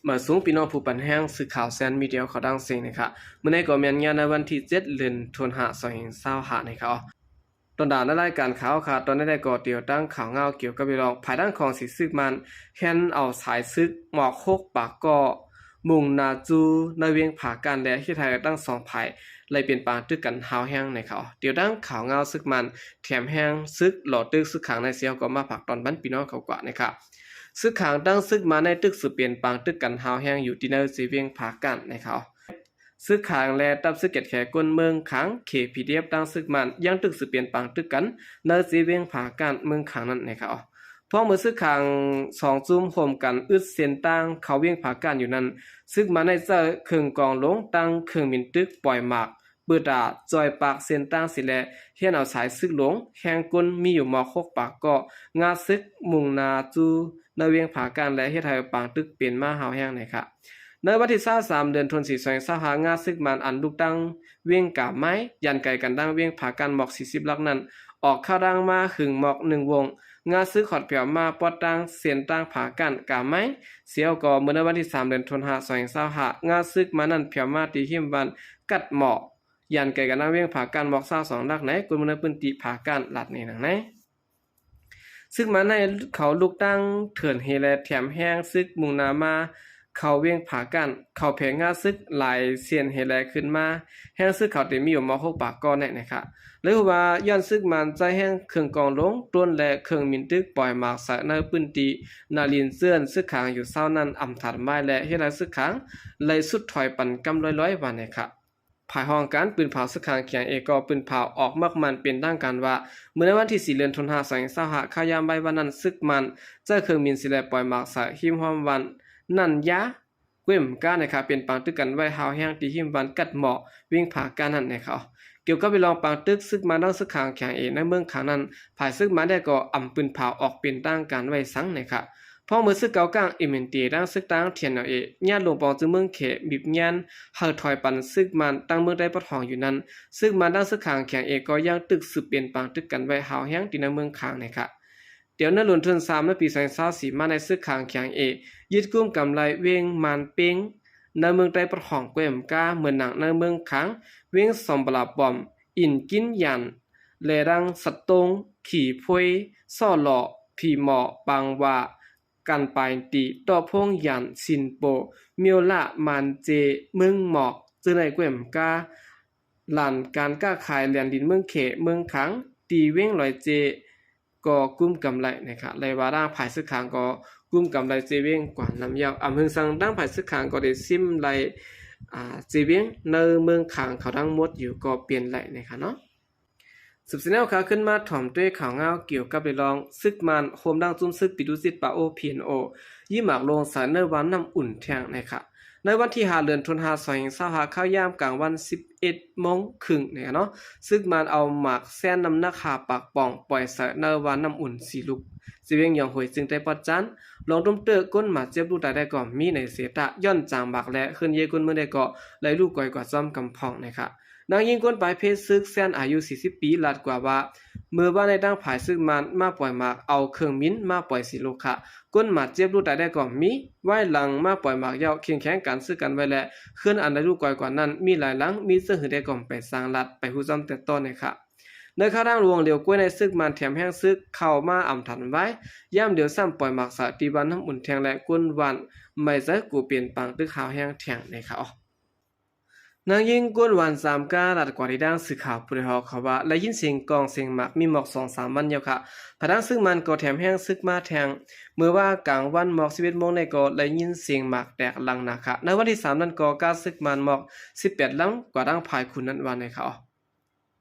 ມາສູງພີ່ນ້ອງຜູ້ປັນແຮງ ສື່ຂ່າວແຊນມີເດຍເຂົ້າດັງເສັງນະຄະ. ມື້ນີ້ກໍແມ່ນງານໃນວັນທີເຈັດ ເດືອນ ທັນວາ ສອງພັນຊາວຫ້ານະຄະ. ຕອນໜ້າໃນລາຍການຂ່າວຄະ ຕອນນີ້ໄດ້ກໍຕຽວຕັ້ງຂ່າວງາວກ່ຽວກັບເລື່ອງ ຝ່າຍທາງຂອງສີຊຶກມານ ແລ່ນເອົາສາຍຊຶກໝອກຫົກປາກກໍ ມຸ່ງໜ້າສູ່ໃນວຽງຜາກ້ານ ແລະ ເຮັດໃຫ້ທັງສອງຝ່າຍໄດ້ເປັນປາງຕຶກກັນຮ້າວແຮງນະຄະ. ຕຽວຕັ້ງຂ່າວງາວຊຶກມານ ແຖມແຮງຊຶກຫຼໍ່ຕຶກຊຶກຂາງໃນເຊວ ກໍມາຝາກຕອນບັນພີ່ນ້ອງເຂົາກວ່ານະຄະ. ຊຶກຂາງທັງຊຶກມານໃນຕຶກສືບເປັນປາງຕຶກກັນຮ້າວແຮງຢູ່ທີ່ໃນເຊວຽງຜາກ້ານນະຄະ. ຊຶກຂາງ ແລະ ຕັບຊຶກແກດແຂນຄົນເມືອງຂາງ ເຄ ພີ ດີ ເອັຟ ທັງຊຶກມານ ຍັງຕຶກສືບເປັນປາງຕຶກກັນໃນເຊວຽງຜາກ້ານເມືອງຂາງນັ້ນນະຄະ. ພ້ອມເມື່ອຊຶກຂາງສອງຈຸ້ມຮ່ວມກັນອຶດເສັ້ນທາງເຂົ້າວຽງຜາກ້ານຢູ່ນັ້ນ ຊຶກມານໄດ້ໃຊ້ເຄື່ອງກອງຫຼວງ ທັງເຄື່ອງບິນຕຶກ ປອຍໝາກ ປືຕາ ຈ່ອຍປາກເສັ້ນທາງສີແລ ແລ່ນເອົາສາຍຊຶກຫຼວງ ແຮງກົນມີຢູ່ໝອກຫົກປາກກໍ ງາຊຶກມຸ່ງໜ້າສູ່ໃນວຽງຜາກ້ານ ແລະ ເຮັດໃຫ້ປາງຕຶກເປັນມາຮ້າວແຮງນະຄະ. ໃນວັນທີຊາວສາມ ເດືອນ ທັນວາ ສອງພັນຊາວຫ້າ ງາຊຶກມານອັນລຸກຕັ້ງວຽງກາໄມ້ ຢ່າງໄກກັນດັ່ງວຽງຜາກ້ານໝອກສີ່ສິບຫຼັກນັ້ນ ອອກຂ່າວດັງມາຫຶງໝອກໜຶ່ງວົງ ງາຊຶກຮອດແຜວມາປອດຕັ້ງເສັ້ນທາງຜາກ້ານກາໄມ້. ເຊວກໍເມື່ອໃນວັນທີສາມ ເດືອນ ທັນວາ ສອງພັນຊາວຫ້າ ງາຊຶກມານນັ້ນແຜວມາທີ່ຮິມບ້ານກັດໝໍ້ ຢ່າງໄກກັນນຳວຽງຜາກ້ານໝອກຊາວສອງຫຼັກໃນ ຄົນເມືອງໃນພື້ນທີ່ຜາກ້ານລາດໃນໜັງໃນ. ຊຶກມານໃນເຂົາລຸກຕັ້ງເທີນເຮ ແລະ ແຖມແຮງຊຶກມຸ່ງໜ້າມາເຂົ້າວຽງຜາກ້ານ ເຂົ້າແຜງງາຊຶກຫຼາຍເສັ້ນເຮ ແລ ຂຶ້ນມາ ແຮງຊຶກເຂົາເຕັມມີຢູ່ໝອກຫົກປາກກໍແນ່ນະຄະ. ເລີຍຮູ້ວ່າຍ້ອນຊຶກມານໃຊ້ແຮງເຄື່ອງກອງຫຼວງ ໂດຣນ ແລະ ເຄື່ອງບິນຕຶກ ປອຍໝາກໃສ່ໃນພື້ນທີ່ນາລິນເຈີນ ຊຶກຂາງຢູ່ເຊົ້ານັ້ນອຳທັນໄວ້ ແລະ ເຮັດໃຫ້ຊຶກຂາງໄດ້ຊຸດຖອຍປັນກຳລອຍໆວ່າແນ່ນະຄະ. ຝ່າຍຫ້ອງການປືນເຜົາຊຶກຂາງ ເຄ ໄອ ເອ ກໍປືນເຜົາອອກໝາກໝັ້ນເປັນທາງການວ່າ ເມື່ອໃນວັນທີສີ່ ເດືອນ ທັນວາ ສອງພັນຊາວຫ້າ ຂ່າວຍາມບ່າຍວັນນັ້ນ ຊຶກມານໃຊ້ເຄື່ອງບິນສີແລ ປອຍໝາກໃສ່ຮິມຮ່ອມບ້ານນັນຍາ ແຂວງແມ່ກຳ ນະຄະ ເປັນປາງຕຶກກັນໄວ້ຮ້າວແຮງທີ່ຮິມບ້ານກັດໝໍ້ ວຽງຜາກ້ານນັ້ນນະຄະ. ກ່ຽວກັບເລື່ອງປາງຕຶກຊຶກມານທັງຊຶກຂາງ ເຄ ໄອ ເອ ໃນເມືອງຂາງນັ້ນ ຝ່າຍຊຶກມານໄດ້ກໍອຳປືນເຜົາອອກເປັນທາງການໄວ້ສັງນະຄະ. ພ້ອມເມື່ອຊຶກເກົາກາງ ເອັມເອັນທີເອ ທັງຊຶກທາງ ທີເອັນແອລເອ ຍາດລົງປອງຈາກເມືອງເຂດ ບີບຍານໃຫ້ຖອຍປັນຊຶກມານຕັ້ງເມືອງໃຕ້ປະທ້ອງຢູ່ນັ້ນ ຊຶກມານທັງຊຶກຂາງ ເຄ ໄອ ເອ ກໍຍັງຕຶກສືບເປັນປາງຕຶກກັນໄວ້ຮ້າວແຮງທີ່ໃນເມືອງຂາງນະຄະ. ແຕ່ໃນເດືອນທັນວາ ປີສອງພັນຊາວສີ່ມາໃນ ຊຶກຂາງ ເຄ ໄອ ເອ ຍຶດກຸມກຳໄລວຽງມານເປັງ ໃນເມືອງໃຕ້ປະທ້ອງ ແຂວງແມ່ກຳ ເໝືອນໜັງໃນເມືອງຂາງ ວຽງສອມບະລາປອມ ອິນກິນຢານ ແລ ດັງ ສະຕົງ ຂີ້ໂພຍ ສໍ້ຫຼໍ່ ຜີໝໍ້ ປາງຫວ້າ ກັນປາຍຕີ ເຕາະພົງ ຢານ ຊິນໂປ ມຽວລະ ມານເຈ ເມືອງໝອກ ເຈີໃນແຂວງແມ່ກຳ ລານການຄ້າຂາຍແລນດິນເມືອງເຂດ ເມືອງຂາງ ທີ່ວຽງລອຍເຈ ກໍກຸມກຳໄລນະຄະ. ແລ ວ່າທາງຝ່າຍຊຶກຂາງກໍກຸມກຳໄລເຈວຽງກວ່ານຳຍາວ ອຳເພິງສັງ ທາງຝ່າຍຊຶກຂາງກໍໄດ້ຊິມໄລ ອາ ເຈວຽງໃນເມືອງຂາງເຂົາທັງໝົດຢູ່ກໍເປັນໄລນະຄະເນາະ. ສືບສະແນວຂ່າວຂຶ້ນມາ ຖອມດ້ວຍຂ່າວງາວກ່ຽວກັບເລື່ອງ ຊຶກມານໂຮມດັງຈຸ້ມຊຶກປິຕຸຊິດປາໂອ ພີເອັນໂອ ຍິງໝາກລົງໃສ່ໃນວັນນ້ຳອຸ່ນແທງນະຄະ. ໃນວັນທີຫ້າ ເດືອນທັນວາ ສອງພັນຊາວຫ້າ ຂ່າວຍາມກາງວັນ ສິບເອັດໂມງເຄິ່ງນະຄະເນາະ ຊຶກມານເອົາໝາກແຊນນ້ຳໜັກຫ້າປາກປອງ ປ່ອຍໃສ່ໃນວັນນ້ຳອຸ່ນສີ່ລູກ ເຈວຽງຢອງໂຫຍ ເຈີງໃຕ້ປອດຈານ ຫຼວງຕຸ້ມເຕີ ຄົນບາດເຈັບ ລູກຕາຍໄດ້ກໍມີໃນເສຍຕາ ຍ້ອນຈາງໝາກ ແລ ເຄື່ອນຍ້າຍຄົນເມືອງໄດ້ກໍໄດ້ລູກກອຍກວ່າຈອມກຳພອງນະຄະ. ນາງຍິງຄົນປາຍເພດຊຶກແຊນ ອາຍຸສີ່ສິບປີ ລາດກວ່າວ່າ ເມື່ອວານໃນທາງຝ່າຍຊຶກມານມາປ່ອຍໝາກ ເອົາເຄື່ອງບິນມາປ່ອຍສີ່ລູກຄະ ຄົນບາດເຈັບ ລູກຕາຍໄດ້ກໍມີ. ວາຍຫຼັງມາປ່ອຍໝາກແລ້ວ ເຄັ່ງແຂງການຊຶກກັນໄວ້ ແລ ເຮືອນອັນໄດ້ລູກກອຍກວ່ານັ້ນມີຫຼາຍຫຼັງ ມີເຊິ່ງຫຶດໄດ້ກໍໄປສ້າງລັດ ໄປຮູ້ຈອມແຕ່ຕົ້ນນະຄະ. ໃນຄາວທາງຫຼວງຫຼຽວກ້ວຍໃນ ຊຶກມານແຖມແຮງຊຶກເຂົ້າມາອຳທັນໄວ້ ຍາມຫຼຽວຊ້ຳປ່ອຍໝາກໃສ່ທີ່ວັນນ້ຳອຸ່ນແທງ ແລ ຄົນບ້ານໄມ້ໃຈກູເປັນປາງຕຶກຮ້າວແຮງແທງນະຄະ. ນາງຍິງຄົນບ້ານສາມກາ ລາດກວ່າທີ່ທາງສື່ຂ່າວຜູ້ໄດ້ຮອບຂ່າວວ່າ ໄດ້ຍິນສຽງກອງສຽງໝາກມີໝອກສອງສາມວັນແລ້ວຄະ ພາຍທາງຊຶກມານກໍແຖມແຮງຊຶກມາແທງ ເມື່ອວ່າກາງວັນໝອກສິບເອັດໂມງໃນກໍໄດ້ຍິນສຽງໝາກແຕກຫຼັງນະຄະ. ໃນວັນທີສາມນັ້ນກໍກາຊຶກມານໝອກສິບແປດລຳກວ່າທາງຝ່າຍຂຸນນັ້ນວ່ານະຄະ.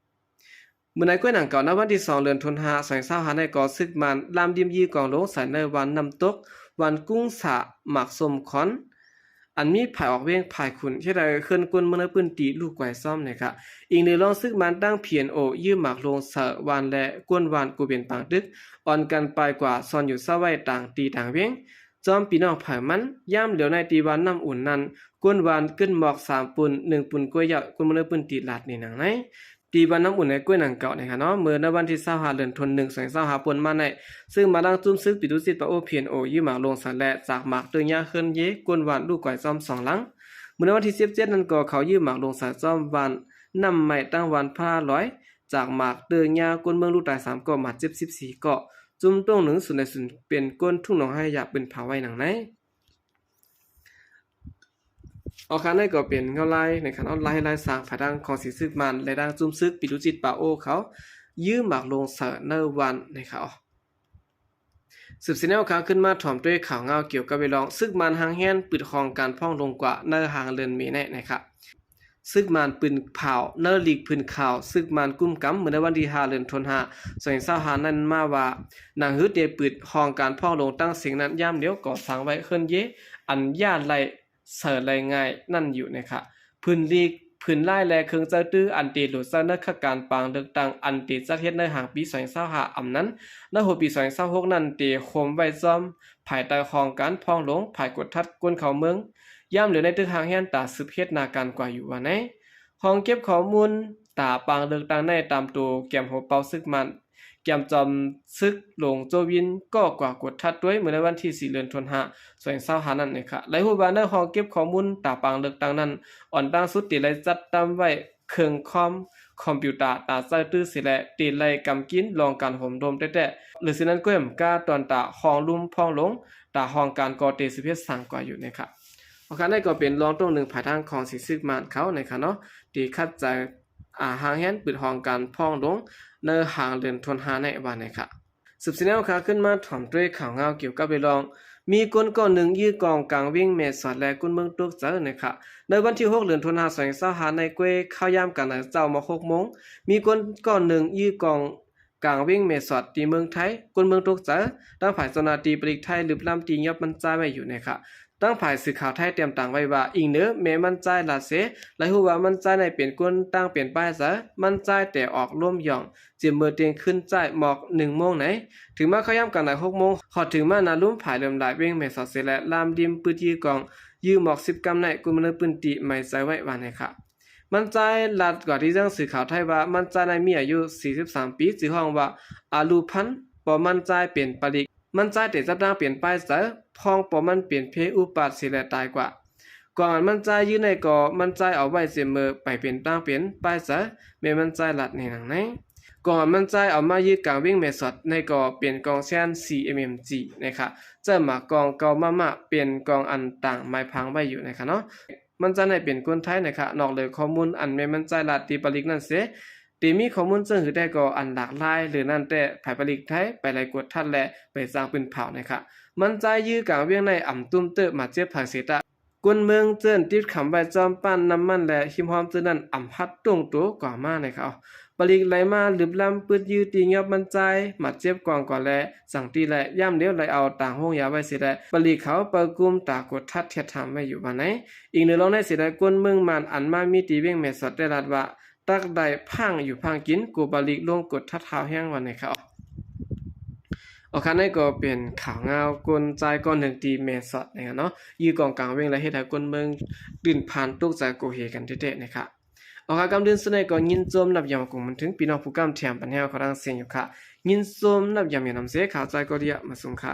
ເມື່ອໃນກ້ວຍໜັງເກົ່າ ໃນວັນທີສອງ ເດືອນທັນວາ ສອງພັນຊາວຫ້າໃນກໍຊຶກມານລາມດິ້ມຢີກອງລົງໃສ່ໃນວັນນ້ຳຕົກ ວັນກຸງສາ ໝາກສົ້ມຂອນ ອັນມີຜາຍອອກວຽງຜາຍຂຸນ ເຮັດໃຫ້ເຮືອນຄົນເມືອງໃນພື້ນທີ່ລູກກວາຍຊ້ອມນະຄະ. ອີງໂດຍລອງຊຶກມານຕັ້ງ ພີເອັນໂອ ຢືມໝາກລົງໃສ່ບ້ານ ແລະ ຄົນບ້ານກູເປັນປາງຕຶກ ອ່ອນກັນໄປກວ່າຊ່ອນຢູ່ເຊົາໄວ້ຕ່າງທີ່ຕ່າງວຽງ ຈອມພີ່ນ້ອງເຜົ່າມັນ. ຍາມຫຼຽວໃນທີ່ບ້ານນ້ຳອຸ່ນນັ້ນ ຄົນບ້ານຂຶ້ນໝອກສາມປຸນ ໜຶ່ງປຸນກວ່າເຍົາະ ຄົນເມືອງໃນພື້ນທີ່ລາດໃນໜັງໃນ. ທີ່ບ້ານນ້ຳອຸ່ນ ແລະ ກ້ວຍໜັງເກົ່າ ນີ້ຄະເນາະ. ເມື່ອໃນວັນທີຊາວຫ້າ ເດືອນທີໜຶ່ງ ສອງພັນຊາວຫ້າ ເປັນມານີ້ ຊຶ່ງມາດັ່ງຈຸ້ມຊຶກປີຕຸຈິດປາໂອ ພີເອັນໂອ ຢື້ໝາກລົງໃສ່ ແລະ ຈາກໝາກເຕີຍຫຍ້າເຄື່ອນເຢ ກົ້ນຫວ່ານລູກກວາຍຊ້ອມສອງຫຼັງ. ເມື່ອໃນວັນທີສິບເຈັດນັ້ນກໍເຂົາຢື້ໝາກລົງໃສ່ ຊ້ອມຫວ່ານນ້ຳໄມ້ ຕັ້ງຫວ່ານພະລາລອຍ ຈາກໝາກເຕີຍຫຍ້າ ກົ້ນເມືອງລູກຕາຍສາມເກາະ ບາດເຈັບສິບສີ່ເກາະ. ຈຸ້ມໂຕ້ງໜຶ່ງສູນໃດສູນເປັນ ກົ້ນທຸ່ງໜອງໄຮ່ຢາບ ປືນເຜົາໄວ້ໜັງໃນ. ອອກຄານໃນກໍເປັນເງົາລາຍ ໃນຄະເນາະ ລາຍເຮັດລາຍສ້າງ ພາຍທາງຂອງສີຊຶກມານ ແລະ ດັ່ງຈຸ້ມຊຶກປີຕຸຈິດປາໂອເຂົາ ຢື້ໝາກລົງໃສ່ໃນວັນ ໃນຄະ. ສືບສຽນແນວຂ່າວຂຶ້ນມາ ຖອມດ້ວຍຂ່າວເງົາກ່ຽວກັບເລື່ອງ ຊຶກມານຫາງແຮງ ປຶດຫ້ອງການພອງລົງກວ່າໃນຫາງເດືອນເມໃນ ໃນຄະ. ຊຶກມານປືນເຜົາ ໃນລີກພື້ນຂ່າວ ຊຶກມານກຸ້ມກຳ ເມື່ອໃນວັນທີຫ້າ ເດືອນທີຫ້າ ສອງພັນຊາວຫ້ານັ້ນມາວ່າ ໜັງສືເດປຶດຫ້ອງການພອງລົງ ຕັ້ງເສັງນັ້ນ ຍາມດຽວກໍສ້າງໄວ້ເຮືອນເຢ ອັນຢ້ານໄຫຼເສີໄຫຼງ່າຍນັ້ນຢູ່ ໃນຄະ. ພື້ນລີກ ພື້ນລາຍ ແລະ ເຄື່ອງໃຊ້ຕື້ ອັນເຕໂຫຼດໃຊ້ໃນຂະການປາງເລືອກຕັ້ງ ອັນເຕຈັດເຮັດໃນຫາງປີ ສອງພັນຊາວຫ້າ ອຳນັ້ນ ໃນຫົວປີ ສອງພັນຊາວຫົກນັ້ນ ເຕໂຮມໄວ້ຊ້ອມ ພາຍໃຕ້ຫ້ອງການພອງລົງ ຝ່າຍກວດທັດຄົນເຂົ້າເມືອງ. ຍາມດຽວໃນຕຶກຫາງແຮງ ຕາສືບເຮັດໜ້າການກວ່າຢູ່ວ່າໃນ. ຫ້ອງເກັບຂໍ້ມູນຕາປາງເລືອກຕັ້ງໃນ ຕາມໂຕແກມຫົວເປົ່າຊຶກມານ ແກມຈອມຊຶກຫຼວງໂຈວິນ ກໍກວ່າກວດທັດດ້ວຍ ເມື່ອໃນວັນທີສີ່ ເດືອນທີຫ້າ ສອງພັນຊາວຫ້ານັ້ນ ໃນຄະ. ໄດ້ຮູ້ວ່າໃນຫ້ອງເກັບຂໍ້ມູນຕາປາງເລືອກຕັ້ງນັ້ນ ອອນຕັ້ງສຸດເຕໄດ້ຈັດຕຳໄວ້ເຄື່ອງຄອມ ຄອມພິວຕາ ຕາໃຊ້ຕື້ເສຍ ແລະ ເຕໄດ້ກຳກິນລອງການໂຮມໂດມແທ້ໆ. ຫຼື ສະນັ້ນກໍແມ່ນການຕອນຕາຫ້ອງລຸ່ມພອງລົງ ຕາຫ້ອງການກໍເຕສືບເຮັດສ້າງກວ່າຢູ່ ໃນຄະ. ໂອເຄ ນັ້ນກໍເປັນລອງຕົງໜຶ່ງ ພາຍທາງຂອງສີຊຶກມານເຂົາ ໃນຄະເນາະ ທີ່ຂັດໃຈ ອາ ຫາງແຮງ ປຶດຫ້ອງການພອງລົງ ໃນຫາງເດືອນທີຫ້າໃນ ວ່າໃນຄະ. ສືບສຽນແນວຂ່າວຂຶ້ນມາ ຖອມດ້ວຍຂ່າວເງົາກ່ຽວກັບເລື່ອງ ມີຄົນກ້ອນໜຶ່ງຢື້ກອງກາງວຽງແມ່ສອດ ແລະ ກົ້ນເມືອງຕົກໃຈ ໃນຄະ. ໃນວັນທີຫົກ ເດືອນທີຫ້າ ສອງພັນຊາວຫ້າໃນ ກ້ວຍເຂົ້າຍາມການນາເຈົ້າມາຫົກໂມງ ມີຄົນກ້ອນໜຶ່ງຢື້ກອງກາງວຽງແມ່ສອດ ທີ່ເມືອງໄທ ກົ້ນເມືອງຕົກໃຈ. ທາງຝ່າຍເຈົ້າໜ້າທີ່ປະລິກໄທ ລຶບລ້ຳຕີຫຍັບມັນຈາຍໄວ້ຢູ່ ໃນຄະ. ທາງຝ່າຍສື່ຂ່າວໄທ ຕຽມຕາງໄວ້ວ່າ ອີງເໜີແມ່ມັນຈາຍລາດເສ ໄດ້ຮູ້ວ່າມັນຈາຍໃນເປັນຄົນຕ່າງເປັນປາຍໃຈ ມັນຈາຍແຕ່ອອກລົມຢ່ອງ ເຈັບເມີຕຽງຄືນໃຈໝອກໜຶ່ງໂມງໃນ. ເຖິງມາເຂົ້າຍາມກາງນາຫົກໂມງ ຮອດເຖິງມານາລຸ່ມຜາຍເຫຼື່ອມຫຼາຍວຽງແມ່ສອດເສ ແລະ ລາມດິມປຶດຢື້ກອງ ຢື້ໝອກສິບກຳໃນ ກຸ່ມມະນຸດພື້ນທີ່ໄໝໃຈໄວ້ ວ່າໃນຄະ. ມັນຈາຍລາດກວ່າທີ່ຈັ່ງສື່ຂ່າວໄທວ່າ ມັນຈາຍໃນມີອາຍຸສີ່ສິບສາມປີ ຊື່ຮ້ອງວ່າ ອາລຸພັນ ປໍມັນຈາຍເປັນປາລິກ ມັນຈາຍແຕ່ຈັບຕ່າງເປັນປາຍໃຈ ພ້ອງປໍມັນເປັນເພອຸປາດເສ ແລະ ຕາຍກວ່າ. ກອງອັນມັນຈາຍຢື້ໃນກໍມັນຈາຍເອົາໄວ້ເຈັບເມີ ໄປເປັນຕ່າງເປັນປາຍໃຈ ແມ່ມັນຈາຍລາດໃນໜັງໃນ. ກອງອັນມັນຈາຍເອົາມາຢື້ກາງວຽງແມ່ສອດໃນກໍເປັນກອງແຊນສີ່ເອັມເອັມຈີ ໃນຄະ ເຈົ້າໝາກກອງເກົ່າມາມະ ເປັນກອງອັນຕາງໝາຍພາງໄວ້ຢູ່ ໃນຄະເນາະ. ມັນຈາຍໃນເປັນຄົນໄທ ໃນຄະ. ນອກເຫຼືອຂໍ້ມູນອັນແມ່ມັນຈາຍລາດທີ່ປາລິກນັ້ນເສ ທີ່ມີຂໍ້ມູນເຊິ່ງຄືແທ້ກໍອັນຫຼາກຫຼາຍ ຫຼື ນັ້ນແຕ່ ຝ່າຍປາລິກໄທໄປໄລ່ກວດທັດ ແລະ ໄປສ້າງປືນເຜົາ ໃນຄະ. ມັນຈາຍຢື້ກາງວຽງໃນອຳຕຸ້ມເຕີບ ບາດເຈັບພາຍເສຕະ ກົ້ນເມືອງເຈີນຕິດຂຳໄວ້ຈອມປ້ານນ້ຳມັນ ແລະ ຮິມຮອມເຈີນນັ້ນອຳຮັດຕົງໂຕກວ່າມາ ໃນຄະ. ປາລິກໄລ່ມາລຶບລ້ຳປຶດຢື້ຕີຫຍັບມັນຈາຍ ບາດເຈັບກວ່າງກວ່າ ແລະ ຈັ່ງຕີ ແລະ ຍາມດຽວໄລ່ເອົາຕາງໂຮງຢາໄວ້ເສ ແລະ ປາລິກເຂົາເປົ່າກຸມຕາກວດທັດທຽບຖາມໄວ້ຢູ່ ວ່າໃນ. ອີງເໜືອລອງໃນເສ ແລະ ກົ້ນເມືອງມານອັນມາມີທີ່ວຽງແມ່ສອດ ໄດ້ລາດວ່າ ຕັກໄດ້ພາງຢູ່ພາງກິນ ໂກປາລິກລົງກວດທັດຮາວແຮງ ວ່າໃນຄະ. ໂອເຄ ນັ້ນກໍເປັນຂ່າວງາວຄົນຊາຍກ້ອນໜຶ່ງທີ່ແມ່ສອດ ໃນຄະເນາະ ຢື້ກອງກາງວຽງ ແລະ ເຮັດໃຫ້ຄົນເມືອງຕື່ນພານຕົກໃຈໂກເຮກັນແທ້ໆ ໃນຄະ. ໂອເຄ ກຳເດືອນສຸດໃນກໍຍິນຊົມນັບຢາມກົງມັນເຖິງ ພີ່ນ້ອງຜູ້ກຳແຖມປັນແຮວເຂົ້າດັງເສຍງຢູ່ຄະ. ຍິນຊົມນັບຢາມນຳເສ ຂ່າວໃຈກໍເດຍມາສົ່ງຄະ.